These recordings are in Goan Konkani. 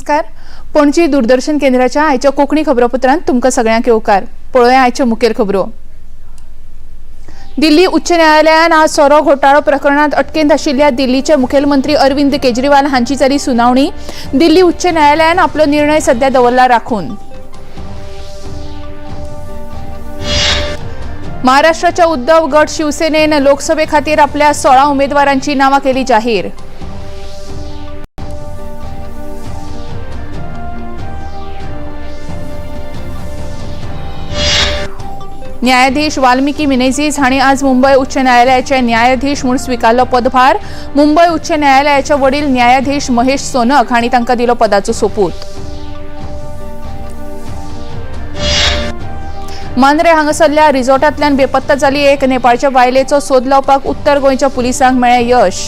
नमस्कार. पणजी दूरदर्शन केंद्राच्या आयच्या कोंकणी खबरापत्रांत तुमकां सगळ्यांक येवकार. पळोवया आयच्यो मुखेल खबरो. दिल्ली उच्च न्यायालयान आज सोरो घोटाळो प्रकरणांत अटकेंत आशिल्ल्या दिल्लीचे मुखेलमंत्री अरविंद केजरीवाल हांची जाली सुनावणी. दिल्ली उच्च न्यायालयान आपलो निर्णय सध्या दवरला राखून. महाराष्ट्राच्या उद्धव गट शिवसेनेन लोकसभे खातीर आपल्या 16 उमेदवारांची नावां केली जाहीर. न्यायाधीश वाल्मिकी मिनेझीस हांणी आज मुंबय उच्च न्यायालयाचे न्यायाधीश म्हूण स्विकारलो पदभार. मुंबय उच्च न्यायालयाचे वडील न्यायाधीश महेश सोनक हांणी तांकां दिलो पदाचो सोपूत. मांद्रे हांगासरल्या रिसॉर्टांतल्यान बेपत्ता जाली एक नेपाळच्या बायलेचो सोद लावपाक उत्तर गोंयच्या पुलिसांक मेळ्ळें यश.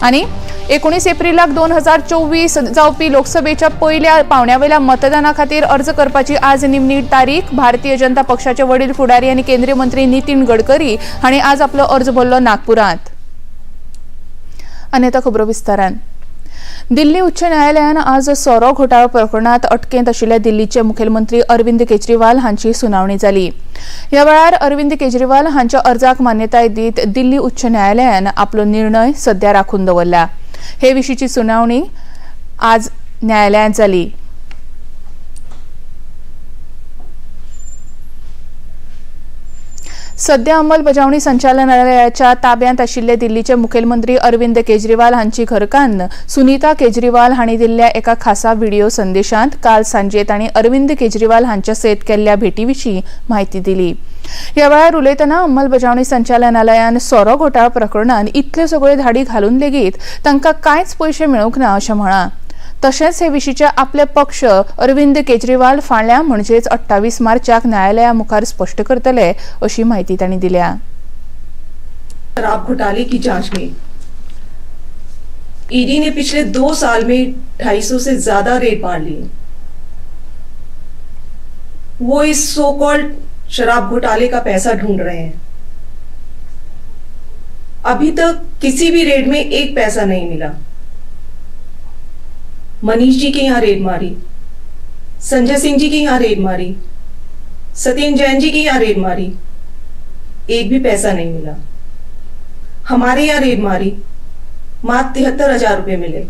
आनी 19 एप्रिलाक 2024 जावपी लोकसभेच्या पयल्या पावंड्यावेल्या मतदाना खातीर अर्ज करपाची आज निमणी तारीख. भारतीय जनता पक्षाचे वडील फुडारी आनी केंद्रीय मंत्री नितीन गडकरी हांणी आज आपलो अर्ज भरलो नागपुरांत. आनी आतां खबरो विस्तारान. दिल्ली उच्च न्यायालयान आज सोरो घोटाळो प्रकरणांत अटकेंत आशिल्ल्या दिल्लीचे मुखेलमंत्री अरविंद केजरीवाल हांची सुनावणी जाली. ह्या वेळार अरविंद केजरीवाल हांच्या अर्जाक मान्यताय दीत दिल्ली उच्च न्यायालयान आपलो निर्णय सध्या राखून दवरला. हे विशींची सुनावणी आज न्यायालयांत जाली. सध्या अंमलबजावणी संचालनालयाच्या ताब्यांत आशिल्ले दिल्लीचे मुखेलमंत्री अरविंद केजरीवाल हांची घरकान्न सुनीता केजरीवाल हांणी दिल्ल्या एका खासा व्हिडिओ संदेशांत काल सांजे तांणी अरविंद केजरीवाल हांच्या सयत केल्ल्या भेटी विशीं म्हायती दिली. ह्या वेळार उलयतना अंमलबजावणी संचालनालयान सोरो घोटाळो प्रकरणांत इतल्यो सगळ्यो धाडी घालून लेगीत तांकां कांयच पयशे मेळूंक ना अशें म्हळां. तशेंच हे विशींचे आपले पक्ष अरविंद केजरीवाल फाल्यां म्हणजेच 28 मार्चाक न्यायालया मुखार स्पश्ट करतले अशी म्हायती तांणी दिल्या. शराब घोटाले की जांच में ईडी ने पिछले 2 साल में 250 से ज्यादा रेड मार लिए. वो इस सो कॉल्ड शराब घोटाले का पैसा ढूंढ रहे हैं. अभी तक किसी भी रेड में एक पैसा नहीं मिला. मनीष जी के यहां रेड मारी, संजय सिंह जी के यहां रेड मारी, सत्येंद्र जैन जी के यहां रेड मारी, एक भी पैसा नहीं मिला. हमारे यहां रेड मारी, मात्र 73,000 रुपए मिले.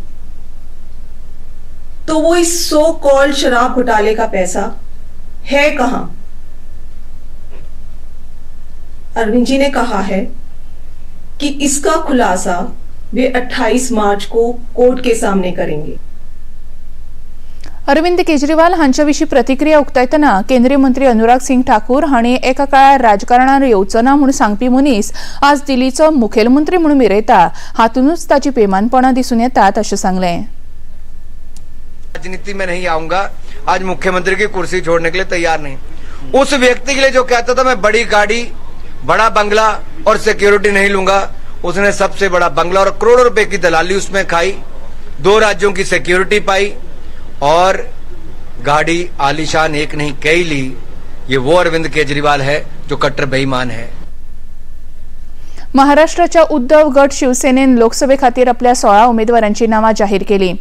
तो वो इस सो कॉल्ड शराब घोटाले का पैसा है कहां? अरविंद जी ने कहा है कि इसका खुलासा वे 28 मार्च को कोर्ट के सामने करेंगे. अरविंद केजरीवाल हांच्या विशीं प्रतिक्रिया उक्तायतना केंद्रीय मंत्री अनुराग सिंग ठाकूर हांणी एका काळार राजकारणान येवचो ना म्हूण सांगपी मनीस आज दिल्लीचो मुखेलमंत्री म्हूण मिरयता, हातूनच ताची बेमानपणां दिसून येतात अशें सांगलें. राजनीति में नहीं आऊंगा, आज मुख्यमंत्री की कुर्सी छोड़ने के लिए तैयार नहीं. उस व्यक्ति के लिए जो कहता था मैं बड़ी गाड़ी, बड़ा बंगला और सिक्योरिटी नहीं लूंगा, उसने सबसे बड़ा बंगला और करोड़ों रुपए की दलाली उसमें खाई, 2 राज्यों की सिक्योरिटी पाई और गाड़ी आलीशान एक नहीं कई ली. ये वो अरविंद केजरीवाल है जो कट्टर बेईमान है. महाराष्ट्राच्या उद्धव गट शिवसेनेन लोकसभे खातीर आपल्या 16 उमेदवारांची नावां जाहीर केली.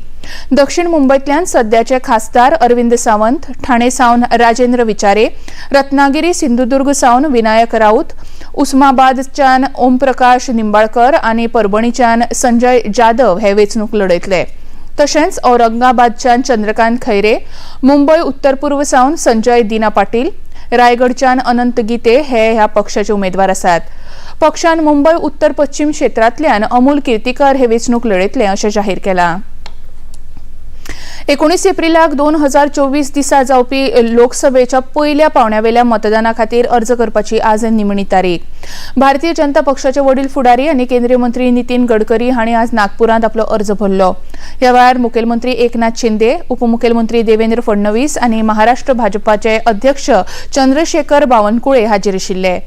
दक्षिण मुंबयतल्यान सद्याचे खासदार अरविंद सावंत, ठाणे सावन राजेंद्र विचारे, रत्नागिरी सिंधुदुर्ग सावन विनायक राऊत, उस्माबादच्यान ओमप्रकाश निंबाळकर आनी परभणीच्यान संजय जाधव हे वेंचणूक लढयतले. तशेंच औरंगाबादच्यान चंद्रकांत खैरे, मुंबय उत्तर पूर्व सावन संजय दिना पाटील, रायगडच्यान अनंत गीते हे ह्या पक्षाचे उमेदवार आसात. पक्षान मुंबय उत्तर पश्चिम क्षेत्रांतल्यान अमोल कीर्तिकर हे वेंचणूक लढयतले अशें जाहीर केलां. 19 एप्रिलाक 2024 दिसा जावपी लोकसभेच्या पयल्या पावंड्यावेल्या मतदाना खातीर अर्ज करपाची आज निमणी तारीख. भारतीय जनता पक्षाचे वडील फुडारी आनी केंद्रीय मंत्री नितीन गडकरी हांणी आज नागपुरांत आपलो अर्ज भरलो. ह्या वेळार मुखेलमंत्री एकनाथ शिंदे, उपमुखेलमंत्री देवेंद्र फडणवीस आनी महाराष्ट्र भाजपाचे अध्यक्ष चंद्रशेखर बावनकुळे हाजीर आशिल्ले.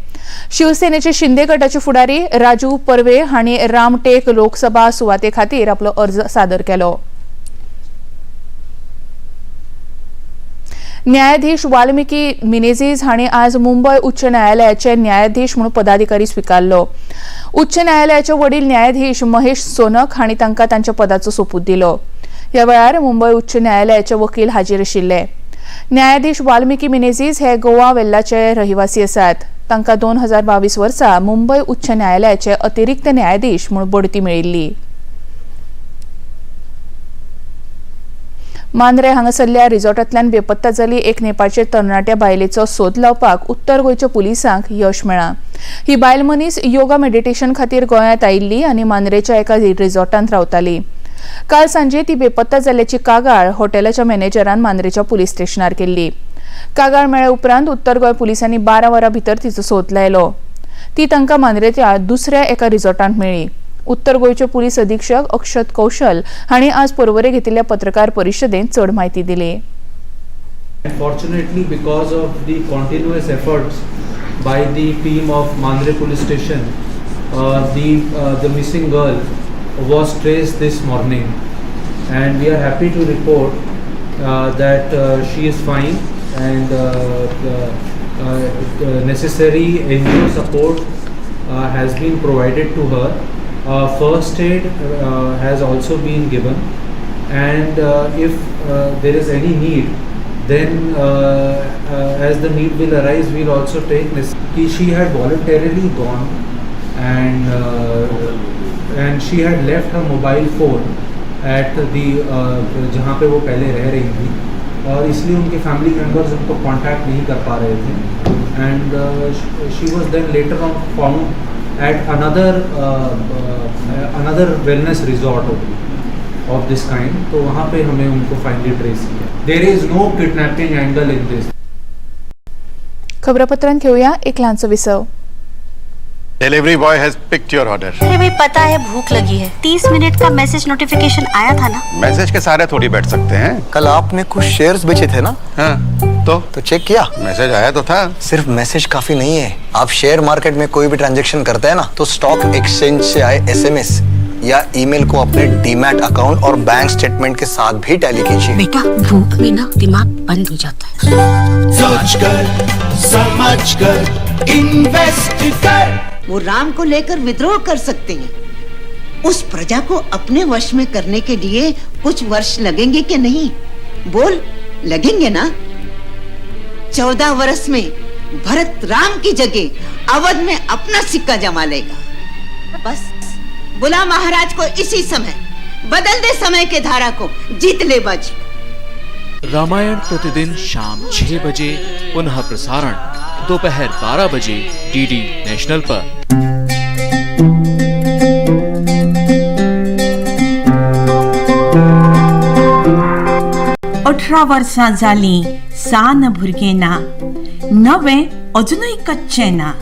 शिवसेनेचे शिंदे गटाचे फुडारी राजू परवे हांणी रामटेक लोकसभा सुवाते खातीर आपलो अर्ज सादर केलो. न्यायाधीश वाल्मिकी मिनेझीस हांणी आज मुंबय उच्च न्यायालयाचे न्यायाधीश म्हणून पदाधिकारी स्विकारलो. उच्च न्यायालयाचे वडील न्यायाधीश महेश सोनक हांणी तांकां तांच्या पदाचो सोपूत दिलो. ह्या वेळार मुंबय उच्च न्यायालयाचे वकील हाजीर आशिल्ले. न्यायाधीश वाल्मिकी मिनेझीस हे गोवा वेल्लाचे रहिवासी आसात. तांकां 2022 वर्सा मुंबय उच्च न्यायालयाचे अतिरिक्त न्यायाधीश म्हूण बढती मेळिल्ली. मांद्रे हांगासरल्या रिसॉर्टांतल्यान बेपत्ता जाल्ली एक नेपाळचे तरणाट्या बायलेचो सोद लावपाक उत्तर गोंयच्या पुलिसांक यश मेळ्ळां. ही बायल मनीस योगा मेडिटेशन खातीर गोंयांत आयिल्ली आनी मांद्रेच्या एका रिसॉर्टांत रावताली. काल सांजे ती बेपत्ता जाल्ल्याची कागाळ हॉटेलाच्या मॅनेजरान मांद्रेच्या पुलीस स्टेशनार केल्ली. कागाळ मेळ्ळे उपरांत उत्तर गोंय पुलिसांनी 12 वरां भितर तिचो सोद लायलो. ती तांकां मांद्रेच्या दुसऱ्या एका रिसॉर्टांत मेळ्ळी. उत्तर गोंयचे पुलीस अधीक्षक अक्षत कौशल हांणी आज पर्वरे घेतिल्ल्या पत्रकार परिशदेंत चड म्हायती दिली. Fortunately, because of the continuous efforts by the team of Mandre Police Station, the missing girl was traced this morning, and we are happy to report that she is fine and the necessary NGO support has been provided to her. First aid has also been given, and if there is any need, then as the need will arise, we'll also take this. She had voluntarily gone and she had left her mobile phone at the जहाँ पे वो पहले रह रही थी और इसलिए उनके फैमिली मेम्बर्स उनको कांटेक्ट नहीं कर पा रहे थे, and she was then later on found at another wellness resort of this kind. तो वहाँ पे हमें उनको फाइनली ट्रेस किया. There is no kidnapping angle in this. खबरापत्रांत घेऊया एक ल्हानसो विसव. Delivery boy has picked your order. अरे भाई, पता है भूख लगी है. 30 मिनट का मैसेज नोटिफिकेशन आया था ना. मैसेज के सहारे थोड़ी बैठ सकते हैं. कल आपने कुछ शेयर्स बेचे थे ना? हाँ, तो? तो चेक किया? मैसेज आया तो था. सिर्फ मैसेज काफी नहीं है. आप शेयर मार्केट में कोई भी ट्रांजैक्शन करते हैं ना, तो स्टॉक एक्सचेंज से आए एसएमएस या ईमेल को अपने डीमैट अकाउंट और बैंक स्टेटमेंट के साथ भी टैली कीजिए. बेटा, भूख में ना दिमाग बंद हो जाता है. सोच कर, समझ कर, इन्वेस्ट कर. वो राम को लेकर विद्रोह कर सकते हैं. उस प्रजा को अपने वश में करने के लिए कुछ वर्ष लगेंगे कि नहीं? बोल, लगेंगे ना? 14 वर्ष में भरत राम की जगह अवध में अपना सिक्का जमा लेगा. बस बुला महाराज को इसी समय. बदल दे समय के धारा को, जीत ले बाजी. रामायण प्रतिदिन शाम 6 बजे, पुनः प्रसारण दोपहर 12 बजे डीडी नेशनल पर. 18 वर्सां जालीं, सान भुरगें ना, नवें अजुनूय कच्चें ना.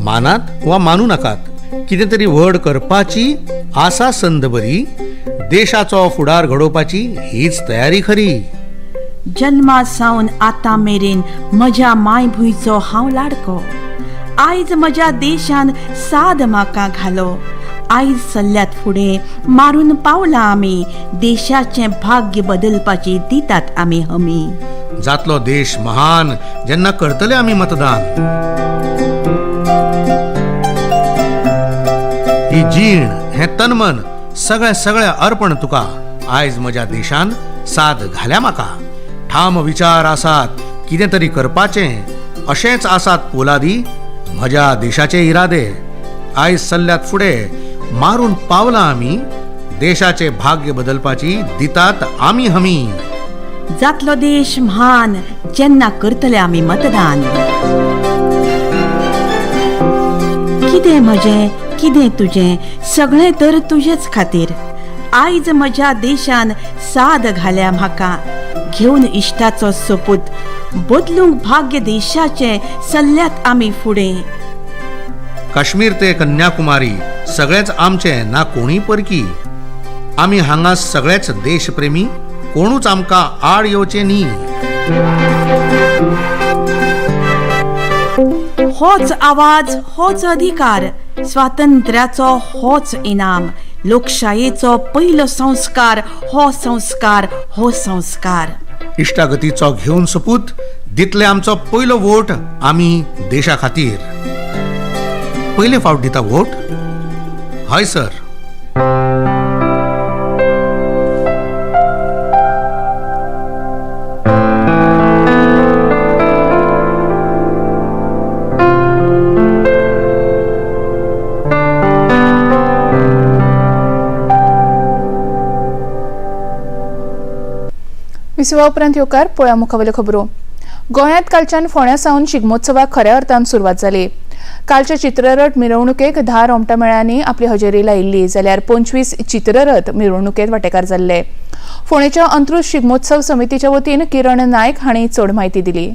मानात वा मानू नाकात, कितें तरी व्हड करपाची आसा संद बरी. देशाचो फुडार घडोवपाची हीच तयारी खरी. जल्मा सावन आतां मेरेन म्हज्या मायभुंयचो हांव लाडको. आयज म्हज्या देशान साद म्हाका घालो. आयज सल्ल्यात फुडें मारून पावला आमी. देशाचें भाग्य बदलपाची दितात आमी हमी. जातलो देश महान जेन्ना करतले आमी मतदान. ही जीण, हें तनमन, सगळें सगळें अर्पण तुका. आयज म्हज्या देशान साद घाल्या म्हाका. ठाम विचार आसात कितें तरी करपाचें, अशेंच आसात पोलादी म्हज्या देशाचे इरादे. आयज सल्ल्यात फुडें मारून पावला आमी. देशाचे भाग्य बदलपाची दितात आमी हमी. जातलो देश म्हान जेन्ना करतले आमी मतदान. कितें म्हजें, कितें तुजें, सगळें तर तुजेच खातीर. आयज म्हज्या देशान साद घाल्या म्हाका. घेवन इश्टाचो सोपूत, बदलूंक भाग्य देशाचें सल्ल्यात आमी फुडें. काश्मीर ते कन्याकुमारी सगळेच आमचे, ना कोणी परकी. आमी हांगा सगळेच देशप्रेमी, कोणूच आमकां आड येवचे न्ही. होच आवाज, होच अधिकार, स्वातंत्र्याचो होच इनाम, लोकशायेचो पयलो संस्कार, हो संस्कार, हो संस्कार. इश्टागतीचो घेवन सोपूत दितले आमचो पयलो वोट आमी देशा खातीर. पयले फावट दिता वोट? हय सर. विसवा उपरांत येवकार पळया मुखावेल्यो खबरो. गोंयांत कालच्यान फोंड्या सावन शिगमोत्सवाक खऱ्या अर्थान सुरवात जाली. कालच्या चित्ररथ मिरवणुकेक 10 रोमटामेळांनी आपली हजेरी लायिल्ली, जाल्यार 25 चित्ररथ मिरवणुकेत वांटेकार जाल्ले. फोंडेच्या अंत्रुज शिगमोत्सव समितीच्या वतीन किरण नायक हांणी चड म्हायती दिली.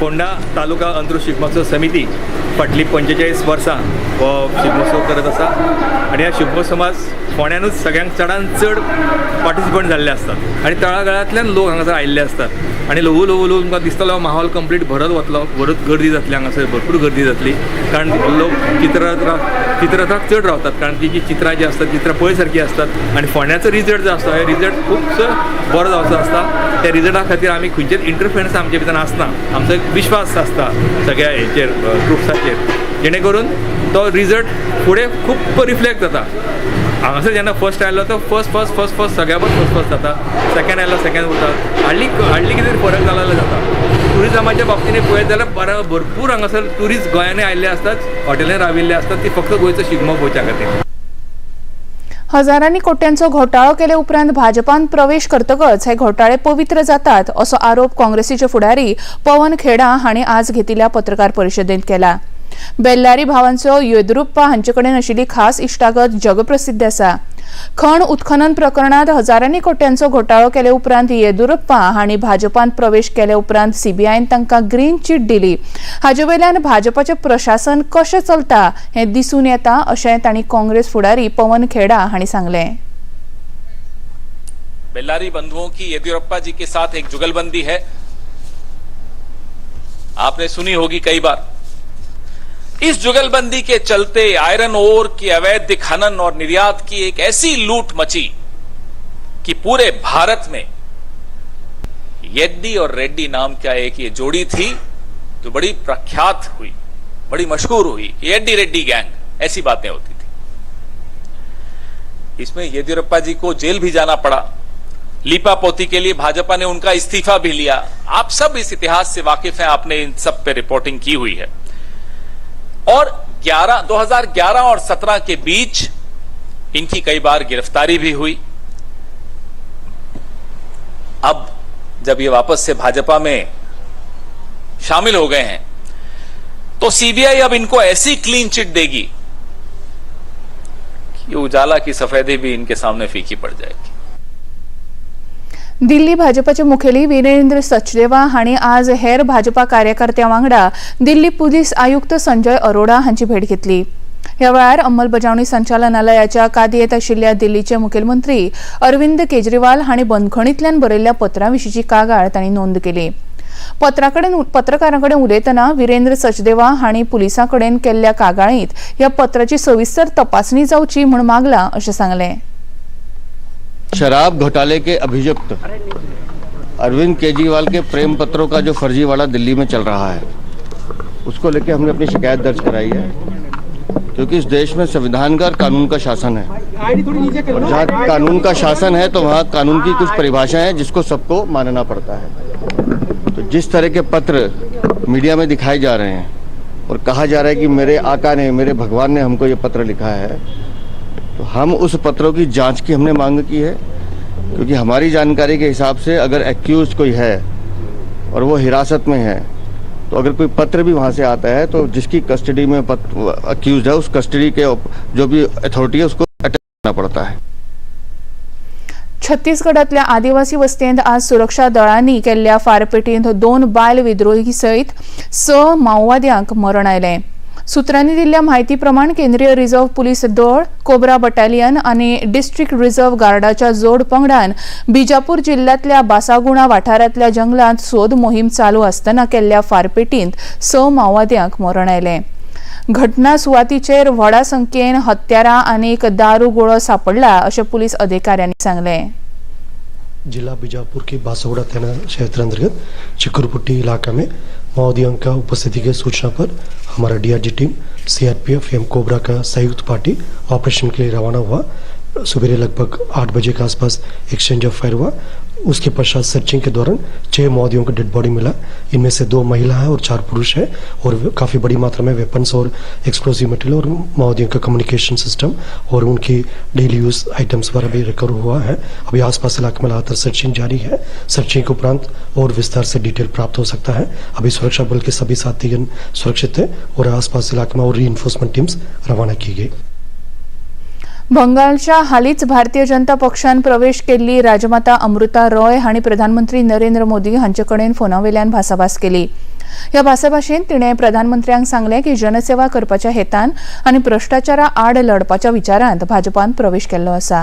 फोंडा तालुका अंत्रुज शिगमोत्सव समिती फाटली 45 वर्सां हो शिगमोत्सव करत आसा आनी ह्या शिगमोत्सवाक फोंड्यानूच सगळ्यांक चडान चड पार्टिसिपंट जाल्ले आसतात आनी तळागाळांतल्यान लोक हांगासर आयिल्ले आसतात आनी ल्हवू ल्हवू ल्हवू तुमकां दिसतलो माहोल कंप्लीट भरत वतलो, भरत गर्दी जातली, हांगासर भरपूर गर्दी जातली, कारण लोक चित्ररथाक चड रावतात, कारण ती जी चित्रां जी आसतात चित्रां पळय सारकी आसतात आनी फोंड्याचो रिजल्ट जो आसता हे रिजल्ट खुबसो बरो जावचो आसता. त्या रिजल्टा खातीर आमी खंयचेच इंटरफिरन्स आमचे भितर आसना, आमचो एक विश्वास आसता सगळ्या हेचेर ट्रुप्साचेर, जेणे करून तो रिजल्ट फुडें खूब रिफ्लेक्ट जाता. हांगासर जेन्ना फर्स्ट आयलो तो फर्स्ट फर्स्ट फर्स्ट फर्स्ट सगळ्या फर्स्ट फर्स्ट जाता, सेकंड आयलो सेकंड उरता, हाडली हाडली कितें फरक जालो जाल्यार जाता. ट्युरिजमाच्या बाबतींत पळयत जाल्यार भरपूर हांगासर ट्युरिस्ट गोंयांनी आयिल्ले आसतात, हॉटेलांनी राविल्ले आसतात, ती फक्त गोंयचो शिगमो पळोवच्या खातीर. हजारांनी कोट्यांचो घोटाळो केले उपरांत भाजपान प्रवेश करतकच हे घोटाळे पवित्र जातात असो आरोप काँग्रेसीचे फुडारी पवन खेडा हांणी आज घेतिल्ल्या पत्रकार परिशदेंत केला. बेल्लारी भावांचो येदियुरप्पा हांचे कडेन आशिल्ली खास इश्टागत जगप्रसिद्ध आसा. खण उत्खनन प्रकरणांत हजारांनी कोट्यांचो घोटाळो केले उपरांत येदियुरप्पा हांणी भाजपान प्रवेश केले उपरांत सीबीआयन तांकां ग्रीन चीट दिली. हाचे वयल्यान भाजपाचें प्रशासन कशें चलता हें दिसून येता अशें तांणी काँग्रेस फुडारी पवन खेडा हांणी सांगलें. बेल्लारी बंधुओं की येदियुरप्पा जी के साथ एक जुगलबंदी है, आपने सुनी होगी कई बार। इस जुगलबंदी के चलते आयरन ओर की अवैध खनन और निर्यात की एक ऐसी लूट मची कि पूरे भारत में येड्डी और रेड्डी नाम का एक ये जोड़ी थी जो बड़ी प्रख्यात हुई, बड़ी मशहूर हुई, येड्डी रेड्डी गैंग, ऐसी बातें होती थी। इसमें येदियुरप्पा जी को जेल भी जाना पड़ा, लीपा पोती के लिए भाजपा ने उनका इस्तीफा भी लिया। आप सब इस इतिहास से वाकिफ हैं, आपने इन सब पे रिपोर्टिंग की हुई है। और 2011 और 17 के बीच इनकी कई बार गिरफ्तारी भी हुई। अब जब ये वापस से भाजपा में शामिल हो गए हैं तो सीबीआई अब इनको ऐसी क्लीन चिट देगी कि उजाला की सफेदी भी इनके सामने फीकी पड़ जाएगी। दिल्ली भाजपाचे मुखेली वीरेंद्र सचदेवा हांणी आज हेर भाजपा कार्यकर्त्यां वांगडा दिल्ली पुलीस आयुक्त संजय अरोड़ा हांची भेट घेतली. ह्या वेळार अंमलबजावणी संचालनालयाच्या कादयेंत आशिल्ल्या दिल्लीचे मुखेलमंत्री अरविंद केजरीवाल हांणी बंदखणींतल्यान बरयल्ल्या पत्रा विशींची कागाळ तांणी नोंद केली. पत्रकारां कडेन उलयतना वीरेंद्र सचदेवा हांणी पुलिसां कडेन केल्ल्या कागाळींत ह्या पत्राची सविस्तर तपासणी जावची म्हूण मागलां अशें सांगलें. शराब घोटाले के अभियुक्त अरविंद केजरीवाल के प्रेम पत्रों का जो फर्जीवाड़ा दिल्ली में चल रहा है उसको लेके हमने अपनी शिकायत दर्ज कराई है, क्योंकि इस देश में संविधान का और कानून का शासन है और जहाँ कानून का शासन है तो वहाँ कानून की कुछ परिभाषाएं हैं जिसको सबको मानना पड़ता है। तो जिस तरह के पत्र मीडिया में दिखाए जा रहे हैं और कहा जा रहा है कि मेरे आका ने, मेरे भगवान ने हमको ये पत्र लिखा है, तो हम उस पत्रों की जांच की हमने मांग की है, क्योंकि हमारी जानकारी के हिसाब से अगर एक्यूज कोई है और वो हिरासत में है तो अगर कोई पत्र भी वहाँ से आता है तो जिसकी कस्टडी में अक्यूज है उस कस्टडी के जो भी अथॉरिटी है उसको अटैच करना पड़ता है। छत्तीसगडातल्या आदिवासी वस्तेंत आज सुरक्षा दळांनी केल्ल्या फारपेटींत 2 बायल विद्रोही सयत 6 माओवाद्यांक मरण आयलें. सूत्रांनी दिल्ल्या म्हायती प्रमाण केंद्रीय रिझर्व्ह पुलीस दळ, कोब्रा बटालियन आनी डिस्ट्रिक्ट रिझर्व्ह गार्डाच्या जोड पंगडान बिजापूर जिल्ल्यांतल्या बासागुणा वाठारांतल्या जंगलांत सोद मोहीम चालू आसतना केल्ल्या फारपेटींत 6 माओवाद्यांक मरण आयलें. घटना सुवातीचेर व्हडा संख्येन हत्यारां आनी दारू गोळो सापडला अशें पुलीस अधिकाऱ्यांनी सांगलें. जिला बीजापुर के बासोगुड़ा थाना क्षेत्र अंतर्गत चिकुरपुट्टी इलाका में माओवादियों का उपस्थिति की सूचना पर हमारा डीआरजी टीम, सीआरपीएफ एवं कोबरा का संयुक्त पार्टी ऑपरेशन के लिए रवाना हुआ। सवेरे लगभग 8 बजे के आसपास एक्सचेंज ऑफ फायर हुआ। उसके पश्चात सर्चिंग के दौरान 6 माओवादियों का डेड बॉडी मिला। इनमें से 2 महिला हैं और 4 पुरुष हैं और काफ़ी बड़ी मात्रा में वेपन्स और एक्सप्लोजिव मटेरियल और माओवादियों का कम्युनिकेशन सिस्टम और उनकी डेली यूज आइटम्स वगैरह भी रिकवर हुआ है। अभी आसपास इलाके में लगातार सर्चिंग जारी है। सर्चिंग के उपरांत और विस्तार से डिटेल प्राप्त हो सकता है। अभी सुरक्षा बल के सभी साथीगण सुरक्षित हैं और आसपास इलाके में और री इन्फोर्समेंट टीम्स रवाना की गई। बंगालच्या हालींच भारतीय जनता पक्षान प्रवेश केल्ली राजमाता अमृता रॉय हांणी प्रधानमंत्री नरेंद्र मोदी हांचे कडेन फोना वयल्यान भासाभास केली. ह्या भासाभाशेंत तिणें प्रधानमंत्र्यांक सांगलें की जनसेवा करपाच्या हेतान आनी भ्रश्टाचारा आड लढपाच्या विचारांत भाजपान प्रवेश केल्लो आसा.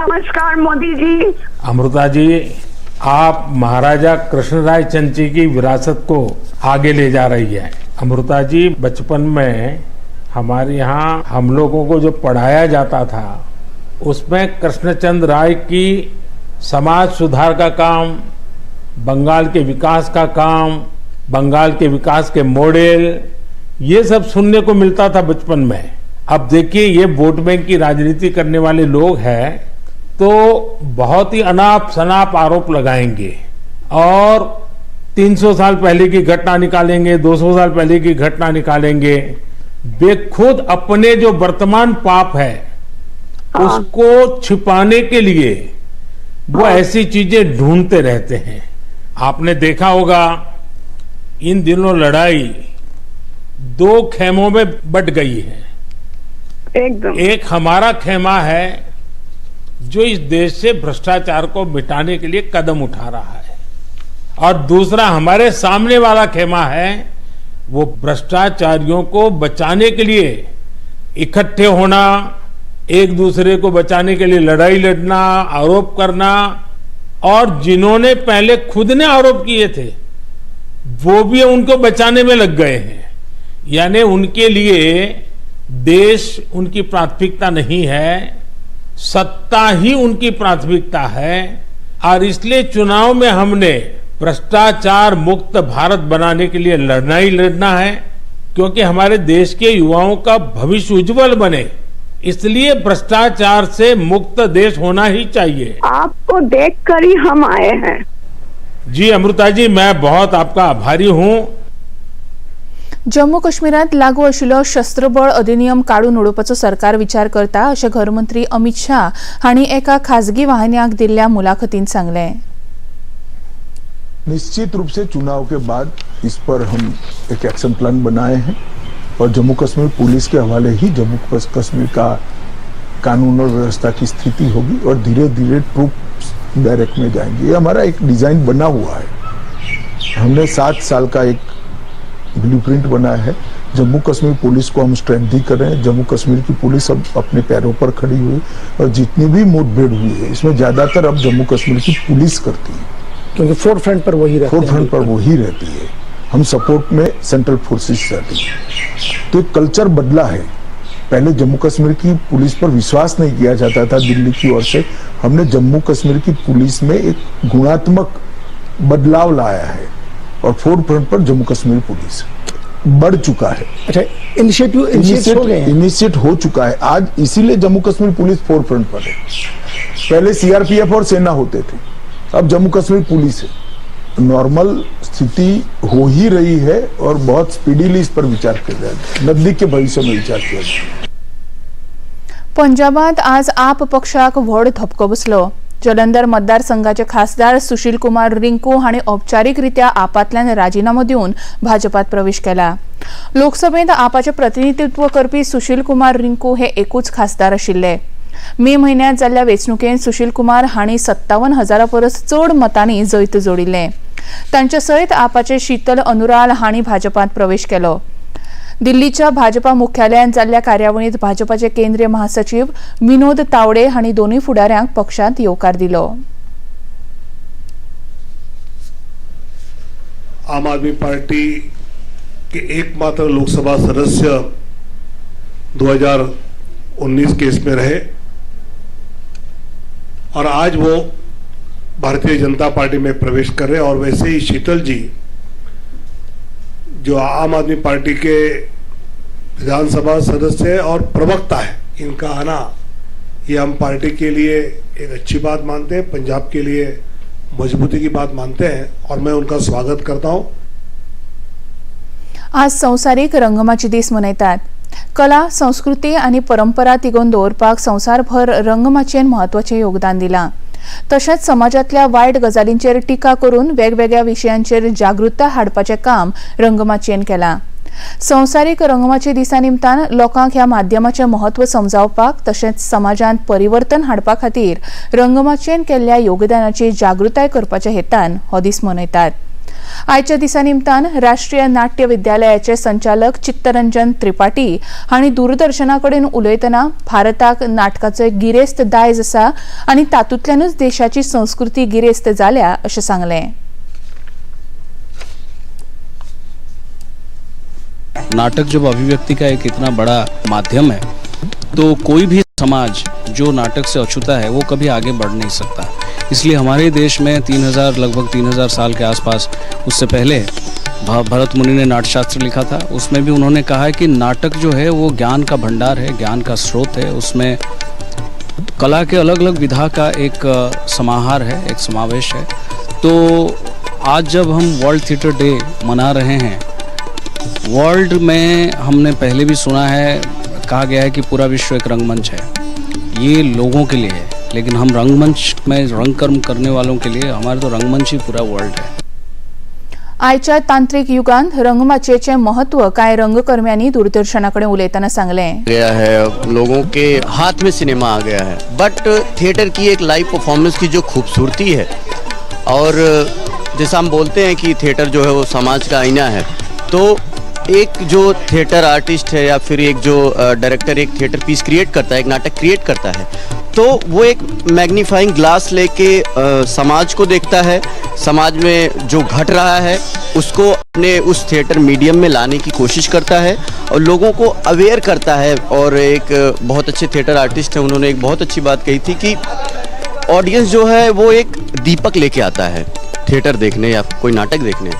नमस्कार मोदी जी. अमृता जी, आप महाराजा कृष्णराय चंची की विरासत को आगे ले जा रही है। अमृता जी, बचपन में हमारे यहाँ हम लोगों को जो पढ़ाया जाता था उसमें कृष्णचंद्र राय की समाज सुधार का काम, बंगाल के विकास का काम, बंगाल के विकास के मॉडल, ये सब सुनने को मिलता था बचपन में। अब देखिए, ये वोट बैंक की राजनीति करने वाले लोग हैं तो बहुत ही अनाप शनाप आरोप लगाएंगे और 300 साल पहले की घटना निकालेंगे, 200 साल पहले की घटना निकालेंगे। वे खुद अपने जो वर्तमान पाप है उसको छिपाने के लिए वो ऐसी चीजें ढूंढते रहते हैं। आपने देखा होगा इन दिनों लड़ाई 2 खेमों में बट गई है। एकदम। एक हमारा खेमा है जो इस देश से भ्रष्टाचार को मिटाने के लिए कदम उठा रहा है और दूसरा हमारे सामने वाला खेमा है वो भ्रष्टाचारियों को बचाने के लिए इकट्ठे होना, एक दूसरे को बचाने के लिए लड़ाई लड़ना, आरोप करना, और जिन्होंने पहले खुद ने आरोप किए थे वो भी उनको बचाने में लग गए हैं। यानी उनके लिए देश उनकी प्राथमिकता नहीं है, सत्ता ही उनकी प्राथमिकता है। और इसलिए चुनाव में हमने भ्रष्टाचार मुक्त भारत बनाने के लिए लड़ना ही लड़ना है, क्योंकि हमारे देश के युवाओं का भविष्य उज्जवल बने, इसलिए भ्रष्टाचार से मुक्त देश होना ही चाहिए। आपको देखकर ही हम आए हैं। जी अमृता जी, मैं बहुत आपका आभारी हूँ। जम्मू काश्मीरांत लागू आशिल्लो शस्त्रबळ अधिनियम काडून उडोवपाचो सरकार विचार करता अशें घरमंत्री अमित शाह हांणी एका खासगी वाहिन्याक दिल्ल्या मुलाखतींत सांगलें. निश्चित रूप से चुनाव के बाद इस पर हम एक एक्शन प्लान बनाए हैं और जम्मू कश्मीर पुलिस के हवाले ही जम्मू कश्मीर का कानून और व्यवस्था की स्थिति होगी और धीरे धीरे ट्रूप्स बैरक में जाएंगे। ये हमारा एक डिजाइन बना हुआ है। हमने 7 साल का एक ब्लूप्रिंट बनाया है। जम्मू कश्मीर पुलिस को हम स्ट्रेंथ कर रहे हैं। जम्मू कश्मीर की पुलिस अब अपने पैरों पर खड़ी हुई और जितनी भी मुठभेड़ हुई है इसमें ज्यादातर अब जम्मू कश्मीर की पुलिस करती है, क्योंकि फोर फ्रंट पर वही रहती है। फोर फ्रंट पर वही रहती है। हम सपोर्ट में सेंट्रल फोर्सेस जाती है। तो एक कल्चर बदला है। पहले जम्मू कश्मीर की पुलिस पर विश्वास नहीं किया जाता था दिल्ली की ओर से। हमने जम्मू कश्मीर की पुलिस में एक गुणात्मक बदलाव लाया है और फोर फ्रंट पर जम्मू कश्मीर पुलिस बढ़ चुका है। अच्छा, इनिशिएट हो चुका है आज, इसीलिए Jammu Kashmir police forefront पर है। पहले सीआरपीएफ और सेना होते थे, अब जम्मू कश्मीर पुलिस है। नॉर्मल स्थिति हो ही रही है और बहुत स्पीडीली इस पर विचार किया जाए, नजदीक के भविष्य में विचार किया जाए। पंजाबात आज आप पक्षाक व्हड धपको बसलो। जलंधर मतदारसंघाचे खासदार सुशील कुमार रिंकू हांणी औपचारीकरित्या आपांतल्यान राजिनामो दिवन भाजपात प्रवेश केला। लोकसभेंत आपाचें प्रतिनिधित्व करपी सुशील कुमार रिंकू हे एकूच खासदार आशिल्ले। मे म्हयन्यांत जाल्ल्या वेंचणुकेंत सुशील कुमार हांणी 57,000 परस चड मतांनी जैत जोडिल्लें। तांचे सयत आपाचे शीतल अनुराल हांणी भाजपांत प्रवेश केलो। दिल्लीच्या भाजपा मुख्यालयांत जाल्ल्या कार्यावळींत भाजपाचे केंद्रीय महासचिव विनोद तावडे हांणी दोनूय फुडाऱ्यांक पक्षांत येवकार दिलो। आम आदमी पार्टी के एकमात्र लोकसभा सदस्य 2019 के इसमें रहे और आज वो भारतीय जनता पार्टी में प्रवेश कर रहे हैं। और वैसे ही शीतल जी जो आम आदमी पार्टी के विधानसभा सदस्य और प्रवक्ता है, इनका आना ये हम पार्टी के लिए एक अच्छी बात मानते हैं, पंजाब के लिए मजबूती की बात मानते हैं और मैं उनका स्वागत करता हूं। आज संवसारीक रंगमाची दीस मनयतात। कला, संस्कृती आनी परंपरा तिगोवन दवरपाक संवसारभर रंगमाचयेन म्हत्वाचें योगदान दिलां। तशेंच समाजांतल्या वायट गजालींचेर टिका करून वेगवेगळ्या विशयांचेर जागृताय हाडपाचें काम रंगमाचयेन केलां। संवसारीक रंगमाची दिसा निमतान लोकांक ह्या माध्यमाचें म्हत्व समजावपाक तशेंच समाजांत परिवर्तन हाडपा खातीर रंगमाचयेन केल्ल्या योगदानाची जागृताय करपाच्या हेतान हो दीस मनयतात। आयच्या दिसा निमतान राष्ट्रीय नाट्य विद्यालयाचे संचालक चित्तरंजन त्रिपाठी हांणी दूरदर्शना कडेन उलयतना भारताक नाटकाचो एक गिरेस्त दायज आसा आनी तातूंतल्यानूच देशाची संस्कृती गिरेस्त जाल्या अशें सांगलें। नाटक जब अभिव्यक्ति का एक इतना बड़ा माध्यम है तो कोई भी समाज जो नाटक से अछूता है वो कभी आगे बढ़ नहीं सकता। इसलिए हमारे देश में 3000 लगभग 3000 साल के आसपास, उससे पहले भरत मुनि ने नाट्यशास्त्र लिखा था। उसमें भी उन्होंने कहा है कि नाटक जो है वो ज्ञान का भंडार है, ज्ञान का स्रोत है। उसमें कला के अलग अलग विधा का एक समाहार है, एक समावेश है। तो आज जब हम वर्ल्ड थिएटर डे मना रहे हैं, वर्ल्ड में हमने पहले भी सुना है, कहा गया है कि पूरा विश्व एक रंगमंच है। ये लोगों के लिए है, लेकिन हम रंगमंच में रंगकर्म करने वालों के लिए हमारे तो रंगमंच ही पूरा वर्ल्ड है। आयच्या तांत्रिक युगांत रंगमाचयेचें महत्व कांय रंगकर्म्यांनी दूरदर्शना कडेन उलयतना सांगलें। गया है, लोगों के हाथ में सिनेमा आ गया है, बट थिएटर की एक लाइव परफॉर्मेंस की जो खूबसूरती है, और जैसा हम बोलते हैं कि थिएटर जो है वो समाज का आईना है, तो एक जो थिएटर आर्टिस्ट है या फिर एक जो डायरेक्टर एक थिएटर पीस क्रिएट करता है, एक नाटक क्रिएट करता है, तो वो एक मैग्नीफाइंग ग्लास लेके समाज को देखता है, समाज में जो घट रहा है उसको अपने उस थिएटर मीडियम में लाने की कोशिश करता है और लोगों को अवेयर करता है। और एक बहुत अच्छे थिएटर आर्टिस्ट हैं, उन्होंने एक बहुत अच्छी बात कही थी कि ऑडियंस जो है वो एक दीपक लेके आता है थिएटर देखने या कोई नाटक देखने,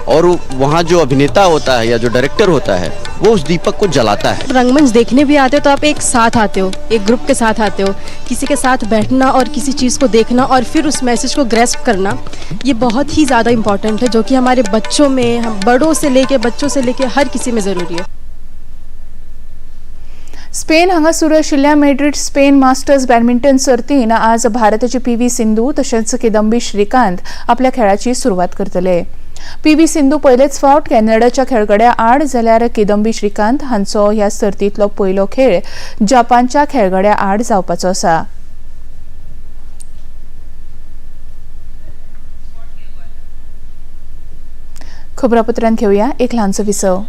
और वहाँ जो अभिनेता होता है या जो डायरेक्टर होता है वो उस दीपक को जलाता है। रंगमंच देखने भी आते हो तो आप एक साथ आते हो, एक ग्रुप के साथ आते हो, किसी के साथ बैठना और किसी चीज़ को देखना और फिर उस मैसेज को ग्रेस्प करना, ये बहुत ही ज़्यादा इम्पोर्टेंट है, जो कि हमारे बच्चों में, हम बड़ों से लेके बच्चों से लेके हर किसी में ज़रूरी है। स्पेन हांगा सुरू आशिल्ल्या मेड्रिड स्पेन मास्टर्स बॅडमिंटन सर्तीन आज भारताची पी व्ही सिंधू तशेंच किदंबी श्रीकांत आपल्या खेळाची सुरवात करतले। पी व्ही सिंधू पयलेच फावट कॅनडाच्या खेळगड्या आड जाल्यार किदंबी श्रीकांत हांचो ह्या सर्तींतलो पयलो खेळ जपानच्या खेळगड्या आड जावपाचो आसा। खबरापत्रांत घेवया एक ल्हानसो विसव।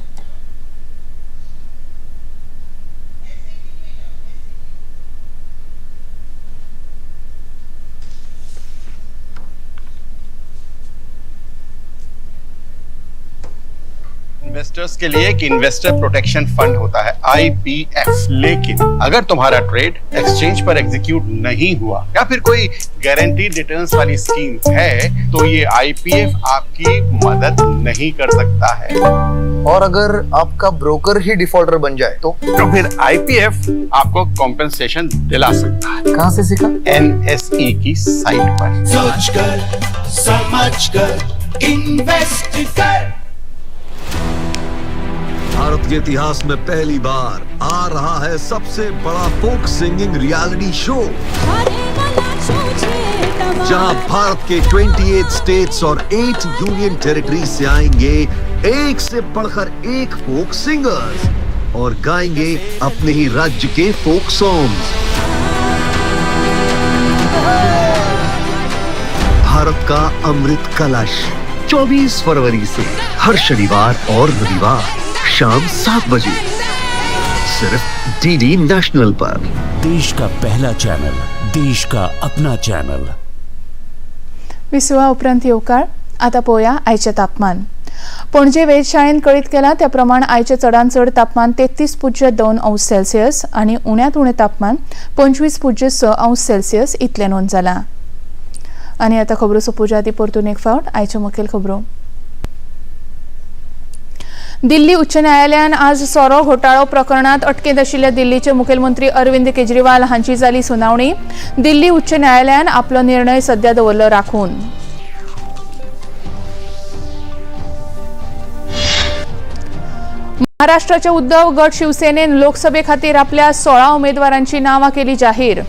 इन्वेस्टर्स के लिए एक इन्वेस्टर प्रोटेक्शन फंड होता है IPF। लेकिन अगर तुम्हारा ट्रेड एक्सचेंज पर एग्जीक्यूट नहीं हुआ या फिर कोई गारंटीड रिटर्न्स वाली स्कीम है तो ये IPF आपकी मदद नहीं कर सकता है। और अगर आपका ब्रोकर ही डिफॉल्टर बन जाए तो फिर IPF आपको कॉम्पेंसेशन दिला सकता है। कहाँ से सीखा? NSE की साइट पर। सोच कर, समझ कर, इन्वेस्ट कर। भारत के इतिहास में पहली बार आ रहा है सबसे बड़ा फोक सिंगिंग रियलिटी शो, जहां भारत के 28 स्टेट्स और 8 यूनियन टेरिटरी से आएंगे एक से बढ़कर एक फोक सिंगर्स और गाएंगे अपने ही राज्य के फोक सॉन्ग्स। भारत का अमृत कलश 24 फरवरी से हर शनिवार और रविवार शाम 7 बजे सिर्फ DD national पर। देश का पहला चैनल, देश का अपना चैनल। विसवा उपरांत येवकार। आता पळोवया आयचें तापमान। पणजे वेधशाळेन कळीत केलां त्या प्रमाण आयचें चडांत चड तापमान 33.2 अंश सेल्सियस आनी उण्यांत उणें तापमान 25.6 अंश सेल्सियस इतलें नोंद जालां. आनी आतां खबरो सोंपोवच्या आदीं परतून एक फावट आयच्यो मुखेल खबरो. दिल्ली उच्च न्यायालयान आज सोरो घोटाळो प्रकरणात अटकेंत आशिल्ल्या दिल्लीचे मुखेलमंत्री अरविंद केजरीवाल हांची जाली सुनावणी. दिल्ली उच्च न्यायालयान आपलो निर्णय सध्या दवरलो राखून. महाराष्ट्राच्या उद्धव गट शिवसेनेन लोकसभे खातीर आपल्या 16 उमेदवारांची नावां केली जाहीर.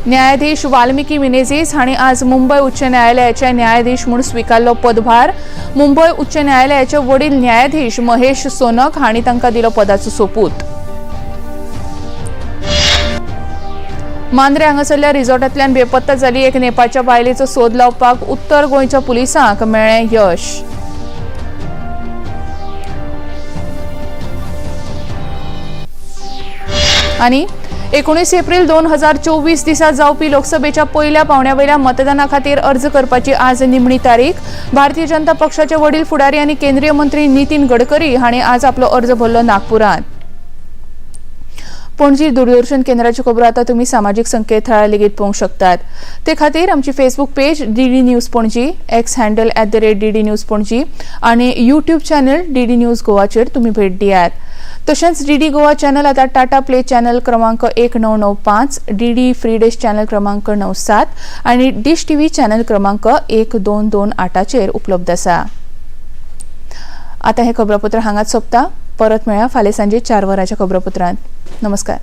न्यायाधीश वाल्मिकी मिनेझीस हांणी आज मुंबय उच्च न्यायालयाचे न्यायाधीश म्हूण स्विकारलो पदभार. मुंबय उच्च न्यायालयाचे वडील न्यायाधीश महेश सोनक हांणी तांकां दिलो पदाचो सोपूत. मांद्रे हांगासरल्या रिसॉर्टांतल्यान बेपत्ता जाली एक नेपाळच्या बायलेचो सोद लावपाक उत्तर गोंयच्या पुलिसांक मेळ्ळें यश. आनी 19 एप्रिल 2024 दिसा जावपी लोकसभेच्या पयल्या पावंड्यावेल्या मतदाना खातीर अर्ज करपाची आज निमणी तारीख. भारतीय जनता पक्षाचे वडील फुडारी आनी केंद्रीय मंत्री नितीन गडकरी हांणी आज आपलो अर्ज भरलो नागपुरांत. पणजी दूरदर्शन केंद्राच्यो खबरो आतां तुमी सामाजीक संकेतथळार लेगीत पळोवंक शकतात. ते खातीर आमची Facebook page DD news Panaji, X handle @DD News Panaji आनी यूट्यूब चॅनल DD news गोवाचेर तुमी भेट दियात. तशेंच डीडी गोवा चॅनल आतां टाटा प्ले चॅनल क्रमांक 1995, डीडी फ्री डिश चॅनल क्रमांक 97 आनी डिश टीव्ही चॅनल क्रमांक 1228चेर उपलब्ध आसा. आतां हें खबरापत्र हांगाच सोंपता. परत मेळया फाल्यां सांजे 4 वरांच्या खबरापत्रांत. नमस्कार.